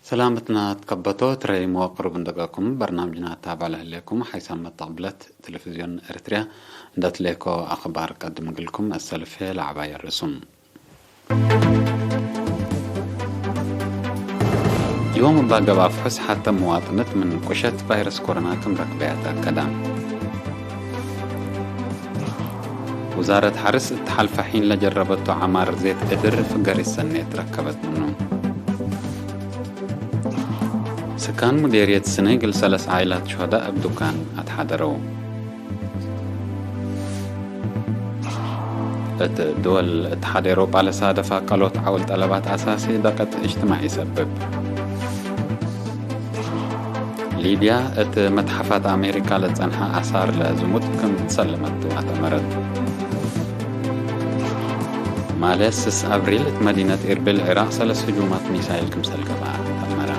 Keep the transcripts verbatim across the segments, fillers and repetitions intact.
ሰላምትና ትከበቶ ትረይሞ ቅሩብ እንደቀኩም በርናምጅና ታባዕ ለህሌኩም ሓይሳም መተቅብለት ቴሌቪዝዮን ኤርትርያ እንደ ትሌኮ አኽባር ቀድም እግልኩም አሰልፌ ለዐባይ ርእሱም። ዮም እባ ገብአ ፍሑስ ሐተ መዋጥነት ምን ቁሸት ቫይረስ ኮሮና ክም ረክበያ ተአከዳ። ውዛረት ሐርስ እት ሐልፈ ሒን ለጀረበቶ ዐማር ዜት እድር ፍገሪት ሰኔት ረከበት ምኑ። ስካን ሙዴርየት ስነ እግል ሰለስ ዓኢላት ሹሀዳእ እብ ዱካን አትሓደረው። እት ድወል እትሓድ ኤውሮጳ ለሳደፍ አቀሎት ዐውል ጠለባት አሳሲ ደቀት እጅትማዒ ሰብብ። ሊብያ እት መትሐፋት አሜሪካ ለጸንሐ አሳር ለዝሙት ክም ትሰለመቱ አተመረት። ማሌ ስስ አብሪል እት መዲነት ኢርቢል ዒራቅ ሰለስ ህጁማት ሚሳይል ክምሰል ገብአ አተመረ።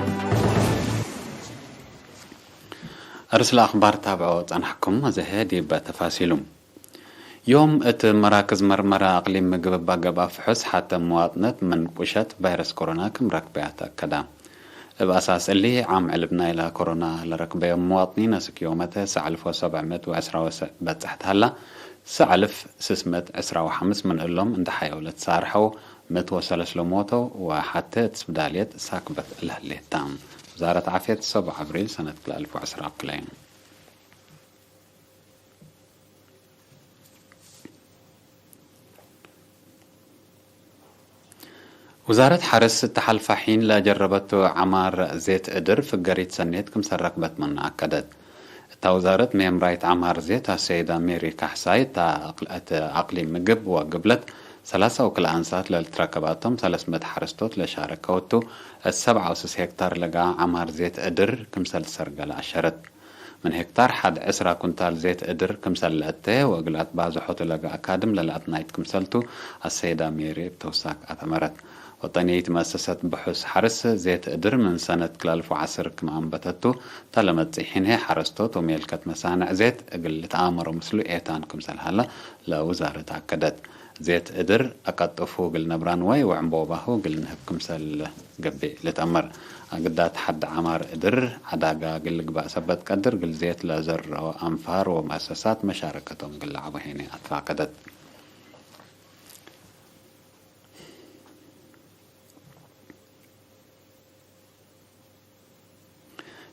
አርስ ለአኽባር ታብዖ ጸናሕኩም፣ አዜ ዲብ ተፋሲሉ። ዮም እት መራክዝ መርመረ አቅሊም ምግብ እባ ገብአ ፍሑስ ሐተ መዋጥነት ምን ቁሸት ቫይረስ ኮሮና ክም ረክበያ ተአከዳ። እብ አሳስ እሊ፣ ዓም ዕልብ ናይላ ኮሮና ለረክበዮም መዋጥኒን አስክ ዮመተ ሰዕ አልፍ ወሰብዕ ምእት ወዕስራ ወሰዕ በጽሕት ሀላ፣ ሰዕ አልፍ ስስ ምእት ዕስራ ወሐምስ ምን እሎም እንደ ሐየው ለትሳርሐው፣ ምእት ወሰለስ ለሞተው ወሐቴ እት ስብዳልየት ሳክበት ለህሌት ተ። ውዛረት ዓፍየት ሰቡዕ አብሪል ሰነት ክልኤ አልፍ ወዐስራ አክለዩ። ውዛረት ሐርስ እተ ሐልፈ ሒን ለጀረበቱ ዐማር ዜት እድር ፍገሪት ሰኔት ክምሰል ረክበት ምኑ አከደት። እታ ውዛረት ሜምራይት ዐማር ዜት አሰይዳ ሜሪ ካሕሳይ፣ እተ አቅሊም ምግብ ወግብለት ሰላሳ ወክልኤ አንሳት ለልትረከባቶም ሰለስ ምእት ሐረስቶት ለሻረከወቱ እት ሰብዓ ወስስ ሄክታር ለገአ ዐማር ዜት እድር ክምሰል ትሰርገለ አሸረት። ምን ሄክታር ሐድ ዕስራ ኩንታል ዜት እድር ክምሰል ለአቴ ወእግል አትባዝሖቱ ለገአ ካድም ለለአትናይት ክምሰልቱ አሰይዳ ሜሪ እብ ተውሳክ አተመረት። ወጠንየይት መአሰሰት ብሑስ ሐርስ ዜት እድር ምን ሰነት ክልኤ አልፍ ወዐስር ክም አንበተቱ፣ ተ ለመጽእ ሒን ህዬ ሐረስቶት ወሜልከት መሳንዕ ዜት እግል ልትአመሮ ምስሉ ኤታን ክምሰል ሀለ ለውዛረት አከደት። ዜት እድር አቀጥፉ እግል ነብራን ወይ ወዕንቦባሁ እግል ንህብ ክምሰል ገብእ ልትአመር። አግዳት ሐድ ዐማር እድር ዐዳጋ እግል ልግባእ ሰበት ቀድር እግል ዜት ለዘርኦ አንፋር ወመአሰሳት መሻረከቶም እግል ለዐቡ ሄኔ አትፋቀደት።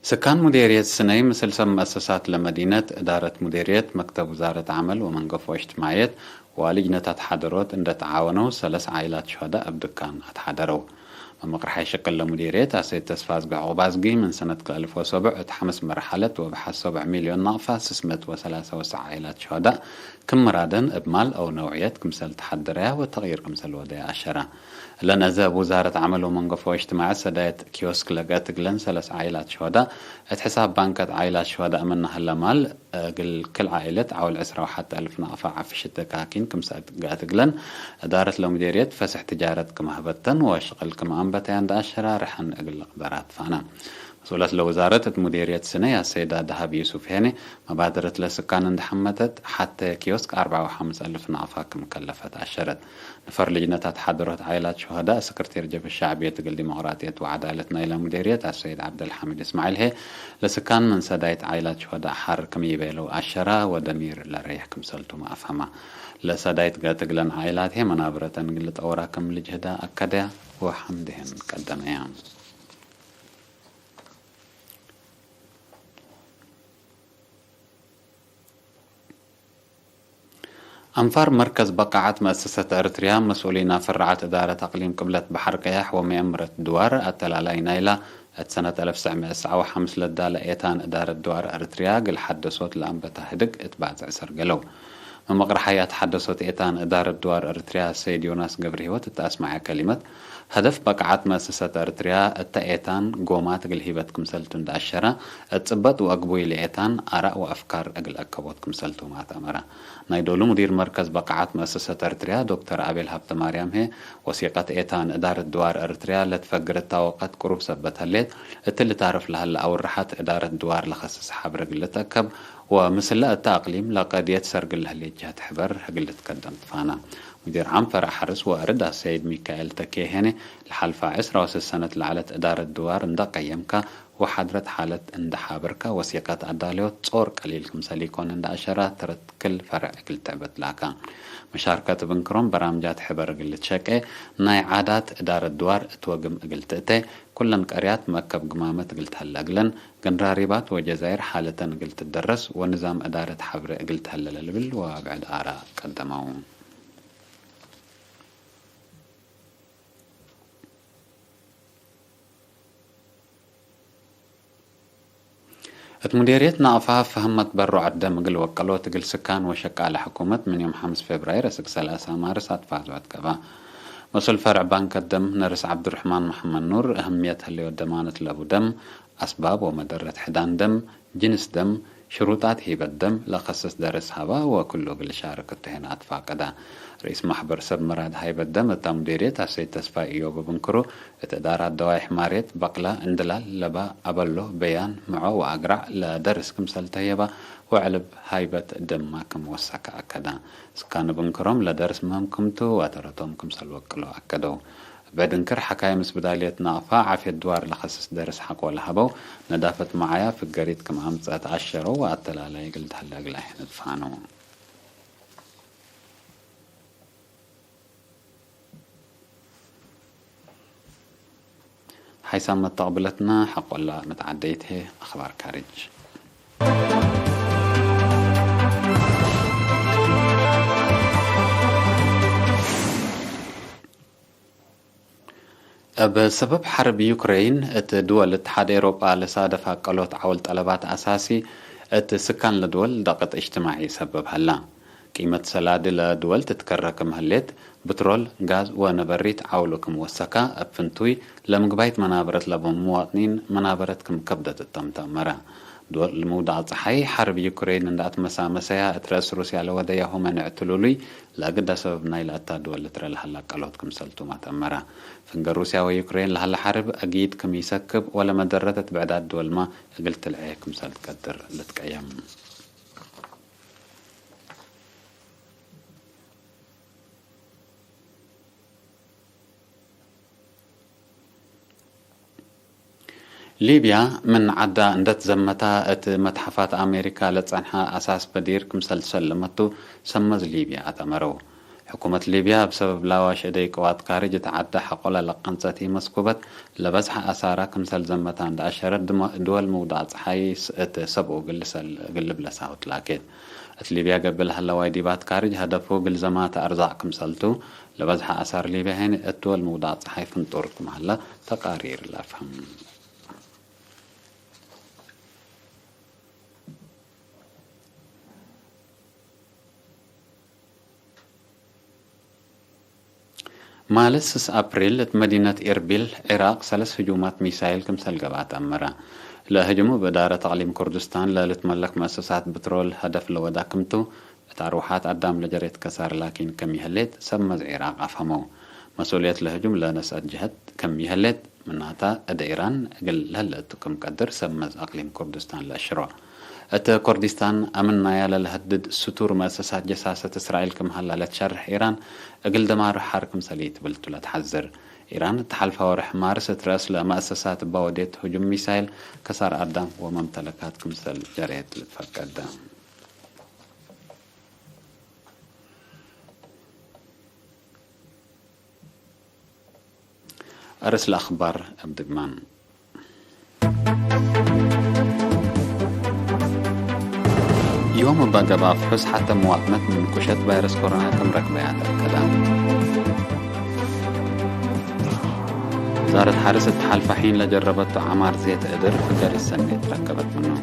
ስካን ሙዴርየት ስነይ ምስል ሰብ መአሰሳት ለመዲነት፣ እዳረት ሙዴርየት፣ መክተብ ውዛረት ዐመል ወመንገፎ እጅትማዕየት ወልጅነት አትሓደሮት እንደ ተዓወነው ሰለስ ዓኢላት ሹሀዳእ እብ ድካን አትሓደረው። መመቅርሓይ ሽቅል ለሙዴርየት አሰይድ ተስፋዝግህ ዑቅባዝጊ ምን ሰነት ክልኤ አልፍ ወሰቡዕ እት ሐምስ መርሐለት ወብሐ ሰቡዕ ሚልዮን ናቅፋ ስስ ምእት ወሰላሳ ወሰዕ ዓኢላት ሹሀዳእ ክም ምራደን እብ ማል አው ነውዕየት ክምሰል ተሓደረያ ወተቅይር ክምሰል ወደያ አሸረ። እለን አዜ እብ ውዛረት ዐመል ወመንገፎ እጅትማዕየት ሰዳይት ኪዮስክ ለገአት እግለን ሰለስ ዓኢላት ሹሀዳእ፣ እት ሕሳብ ባንከት ዓኢላት ሹሀዳእ ምነ ሀለ ማል እግል ክል ዓኢለት ዐውል ዕስራ ወሐቴ አልፍ ናቅፋ ዐፍሽት ደካኪን ክምሰል ገአት እግለን፣ እዳረት ለሙዴርየት ፈስሕ ትጃረት ክም ሀበተን ወሽቅል ክም አንበተያ እንደ አሸረ ርሐን እግል ልቅደር አትፋነ። መስኡለት ለውዛረት እት ሙዴርየት ስነይ አሰይዳ ደሀብ ዩሱፍ ሄኔ፣ መባደረት ለስካን እንደ ሐመተት፣ ሐቴ ኪዮስክ አርበዕ ወሐምስ አልፍ ናቅፋ ክም ከለፈት አሸረት። ነፈር ልጅነት አትሓደሮት ዓኢላት ሹሀዳእ፣ ሰክርቴር ጀብህት ሸዕብየት እግል ዲሞቅራጥየት ወዐዳለት ናይላ ሙዴርየት አሰይድ ዐብደልሐሚድ እስማዒል ህዬ፣ ለስካን ምን ሰዳይት ዓኢላት ሹሀዳእ ሐር ክም ይቤለው አሸራ ወደሚር ለረይሕ ክምሰልቱመ አፍሀማ። ለሰዳይት ገአት እግለን ዓኢላት ህዬ መናብረተን እግል ልጠውራ ክም ልጅህዳ አከደያ ወሐምድህን ቀደመያ። አንፋር መርከዝ በቃዓት መአሰሰት ኤረትርያ፣ መስኡሊና ፈራዓት እዳረት አቅሊም ቅብለት በሐር ቀያሕ ወመአምረት ድዋር አተላላይ ናይላ፣ እት ሰነት አልፍ ወትሰዕ ምእት ወትስዐ ወሐምስ ለዳለ ኤታን እዳረት ድዋር ኤረትርያ፣ እግል ሐደሶት ለአንበተ ህድግ እት ባጽዕ ሰርገለው። መመቅርሓይ አትሐደሶት ኤታን እዳረት ድዋር ኤረትርያ ሰይድ ዮናስ ገብረሂወት እት አስመዐ ከሊመት፣ ሀደፍ በቃዓት መአሰሰት ኤረትርያ እተ ኤታን ጎማት እግል ሂበት ክምሰልቱ እንደ አሸረ፣ እት ጽበጥ ወአግቡይ ለኤታን አራእ ወአፍካር እግል አከቦት ክምሰልቱመ አትአመረ። ናይ ዶሉ ሙዲር መርከዝ በቃዓት መአሰሰት ኤረትርያ ዶክተር አቤል ሀብተማርያም ህዬ፣ ወሲቀት ኤታን እዳረት ድዋር ኤረትርያ ለትፈግር እታ ወቀት ቅሩብ ሰበት ህሌት፣ እትሊ ታርፍ ለሀለ አውርሐት እዳረት ድዋር ለከስስ ሐብር እግል ልትአከብ፣ ወምስለ እተ አቅሊም ለቀድየት ሰርግል ለህሌት ጀህት ሕበር እግል ልትከደም ትፋና። ሙዲር ዓም ፈርዕ ሐርስ ወአርድ አሰይድ ሚካኤል ተኬ ሄኔ፣ ለሓልፋ ዕስራ ወሰስ ሰነት ለዐለት እዳረት ድዋር እንደ ቀየምካ ወሓድረት ሓለት እንደ ሓበርካ፣ ወሲቀት አዳለዮት ጾር ቀሊል ክምሰል ኢኮን እንደ አሸራ፣ ተረት ክል ፈርዕ እግል ትዕበት ላካ። መሻርከት እብ እንክሮም በራምጃት ሕበር እግል ልትሸቄ፣ ናይ ዓዳት እዳረት ድዋር እት ወግም እግል ትእቴ፣ ኩለን ቀርያት መአከብ ግማመት እግል ተሀለ እግለን፣ ገንራሪባት ወጀዛይር ሓለተን እግል ትደረስ ወንዛም እዳረት ሐብሬ እግል ተሀለ ለልብል ወብዕድ አራ ቀደመው። እት ሙዴርየት ናቅፋ ፈሀመት በሮዐት ደም እግል ወቀሎት እግል ስካን ወሸቃለ ሕኩመት ምን ዮም ሐምስ ፌብራይር እስክ ሰላሳ ማርስ አትፋዞት ገብአ። መሱል ፈርዕ ባንከ ደም ነርስ ዐብዱርሕማን መሐመድ ኑር፣ እህምየት ህሌወ ደማነት ለቡ ደም፣ አስባብ ወመደረት ሕዳን ደም፣ ጅንስ ደም፣ ሽሩጣት ሂበት ደም ለከስስ ደርስ ሀባ ወክሉ እግል ሻርክ እቱ ሄነ አትፋቀደ። ርኢስ ማሕበር ሰብ ምራድ ሃይበት ደም እታ ሙዴርየት አሰይድ ተስፋይ እዮብ እብ እንክሩ፣ እት እዳራት ደዋይሕ ማርየት በቅላ እንድላል ለባ አበሎ በያን ምዖ ወአግራዕ ለደርስ ክምሰል ተህየባ ወዕልብ ሃይበት ደማ ክም ወሰከ አከደ። ስካን እብ እንክሮም ለደርስ ምህም ክምቱ ወአተረቶም ክምሰል ወቅሎ አከደው። እበ ድንክር ሐካይም እስብዳልየት ናቅፋ ዓፍየት ድዋር ለከስስ ደርስ ሐቆ ለሀበው ነዳፈት መዓያ ፍገሪት ክም አምጸአት አሸረው ወአተላላይ እግል ተሀለ እግል አይሕነት ፋነው። ሓይሳም መተቅብለትና ሐቆላ መትዓደይት ህዬ አኽባር ካርጅ። እብ ሰበብ ሐርብ ዩክረይን፣ እት ድወል እትሓድ ኤሮጳ ለሳደፍ አቀሎት ዐውል ጠለባት አሳሲ እት ስካን ለድወል ደቅጥ እጅትማዒ ሰብብ ሀላ። ቂመት ሰላዲ ለድወል ትትከረ ክም ህሌት፣ ብትሮል፣ ጋዝ ወነበሪት ዐውሉ ክም ወሰካ፣ እብ ፍንቱይ ለምግባይት መናበረት ለቦም ሙዋጥኒን መናበረት ክም ከብደት እቶም ተአመረ። ድወል ምውዳቅ ጸሓይ ሐርብ ዩክሬን እንደ አትመሳመሰያ፣ እት ረአስ ሩስያ ለወደያሁ መንዕ ትሉሉይ፣ ለእግዳ ሰበብ ናይለ አታ ድወል ልትረ ለሀላ ቀሎት ክምሰልቱመ ተአመረ። ፍንገር ሩስያ ወዩክሬን ለሀለ ሐርብ አጊድ ክም ኢሰክብ፣ ወለመደረት እት ብዕዳት ድወልመ እግል ትልዔ ክምሰል ትቀድር ልትቀየም። ሊብያ ምን ዐዳ እንደ ትዘመታ፣ እት መትሐፋት አሜሪካ ለጸንሐ አሳስ በዲር ክምሰል ትሰለመቱ ሰመዝ ሊብያ አተመረው። ሕኩመት ሊብያ፣ እብ ሰበብ ላዋሽ እደይ ቅዋት ካርጅ እት ዐዳ ሐቆለ ለቀንጸት ኢመስኩበት፣ ለበዝሐ አሳራ ክምሰል ዘመታ እንደ አሸረት፣ ድመ-፣ ድወል ምውዳቅ ጸሓይ እት ሰብኡ እግል ልሰል-፣ እግል ልብለሳሁ ትላኬት። እት ሊብያ ገብእ ለሀለ ዋይዲባት ካርጅ ሀደፉ እግል ዘማተ አርዛቅ ክምሰልቱ፣ ለበዝሐ አሳር ሊብያ ሄን እት ድወል ምውዳቅ ጸሓይ ፍንጡር ክም ሀለ ተቃሪር ለአፍህም። ማለ ስስ አፕሪል፣ እት መዲነት ኤርቢል ዒራቅ ሰለስ ህጁማት ሚሳይል ክምሰል ገብአ ተአመረ። ለህጅሙ እብ እዳረት አቅሊም ኩርድስታን ለልትመለክ መአሰሳት ብትሮል ሀደፍ ለወዳ ክምቱ፣ እት አርወሓት አዳም ለጀሬት ከሳር ላኪን ክም ይህሌት ሰብ መዝ ዒራቅ አፍሀመው። መስኡልየት ለህጁም ለነስአት ጀሀት ክም ይህሌት፣ ምናተ፣ እደ ኢራን እግል ለህለ እቱ ክም ቀድር ሰብ መዝ አቅሊም ኩርድስታን ለአሽሮ። እት ኩርዲስታን አምን ናያ ለለሀድድ ስቱር መአሰሳት ጀሳሰት እስራኤል ክም ሀላ ለትሸርሕ ኢራን፣ እግል ደማር ሐር ክምሰል ኢትብል ቱ ለትሐዝር። ኢራን እት ሐልፋ ወርሕ ማርስ እት ረአስ ለመአሰሳት እባ ወዴት ህጁም ሚሳይል፣ ከሳር አዳም ወመምተለካት ክምሰል ጀሬት ልትፈቀደ። አርስ ለአኽባር እብ ድግማን። ዮም እባ ገብአ ፍሑስ ሐተ መዋጥነት ምን ቁሸት ቫይረስ ኮሮና ክም ረክበያ ተአከደ። ውዛረት ሐርስ እት ሐልፈ ሒን ለጀረበቱ ዐማር ዜት እድር ፍገሪት ሰኔት ረከበት ምኑ።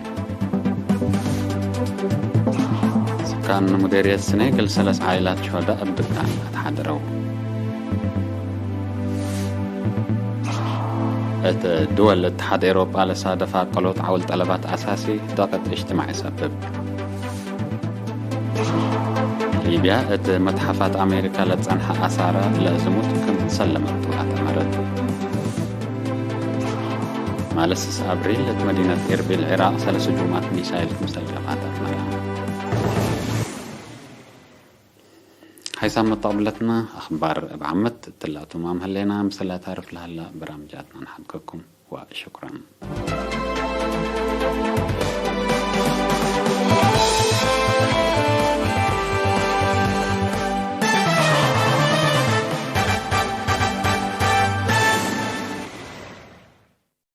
ስካን ሙዴርየት ስኔ እግል ሰለስ ዓኢላት ሹሀዳእ እብ ድካን አትሓደረው። እት ድወል እትሓድ ኤሮጳ ለሳደፍ አቀሎት ዐውል ጠለባት አሳሲ ደቅጥ እጅትማዒ ሰብብ። ሊብያ እት መትሐፋት አሜሪካ ለጸንሐ አሳረ ለዝሙት ክም ሰለመቱ አተመረት። ማለ ስስ አብሪል እት መዲነት ኤርቢል ዒራቅ ሰለስ ህጁማት ሚሳይል ክምሰል ገብአት አትመረ። ሐይሳም መተቅብለትነ አኽባር እብ ዓመት እትላ ቱማም ህሌና። ምስለ አታርፍ ለሀላ በራምጃትነ ነሓድገኩም ወሽኩረን።